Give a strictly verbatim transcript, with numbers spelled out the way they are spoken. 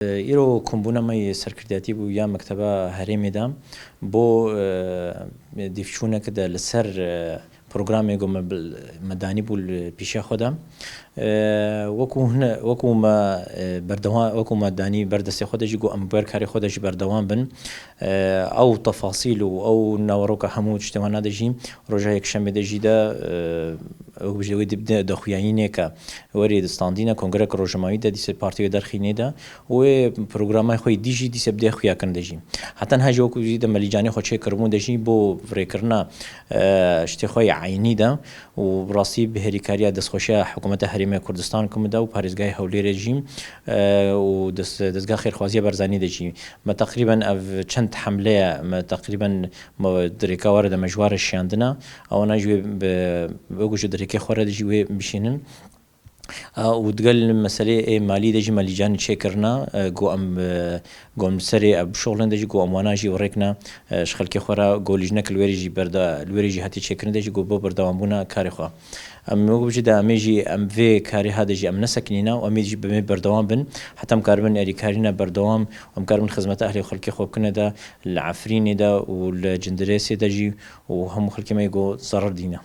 Îro kombûna me yê serkirdiyatî bû ya Mekteba Herêmê de bo, e, dîvçûneke de li ser, e, programê ku me bil-, me danî bû li pîşa xwe de. E, wekû hine, wekû me, e, berdewa-, wekû me danî ber destê xwe de jî ku em ber karê xwe de jî berdewam bin. E, ew tefasîl û ew naweroka hemû tiştê wana de jî roja yekşemê de jî de, e, ew bijî wê dibde daxuyayîneke werê di standîna kongrek rojnameyî de dîse partî wê derxînê de û wê programay xwe yê dî jî dîse bidê xuyakirin de jî. Heta niha jî wekû jî de me lîcanê xwe çêkiribûn de jî bo rêkirina, e, ştê xwe yê eynî de û bi rastî bi hêrîkariya destxweşiya Hikûmeta Herêmê Kurdistan ku min de û parêzgahê Hewlêrê jî, e, û dest-, dezgah xêrxwaziya Barzanî de jî me teqrîben ev çend hemleye me teqrîben ma di rêka were de me ji ware şiyandina, ewana jî wê bi, wekû ji di rêkê xwe re de jî wê bişînin. A, û digel meselê ê malî de jî me lîcanî çêkirina, e, ku em, e, ku em li serê ev bişoxlin de jî ku em wana jî rêkine, e, ji xelkê xwe re ku lîjnek li wêrê jî berda-, li wêrê jî hatiye çêkirin de jî ku bo berdewambûna karê xwe. Em wekû bijî de em ê jî em vê karê ha de jî em nesekinîne û em ê jî bi me berdewam bin. Heta em karibin erîkarîna berdewam, em karibin xizmeta ehlê xelkê xwe bikine de li Efrînê de û li Cindirêsê de jî û hemû xelkê me yê ku zerir dîne.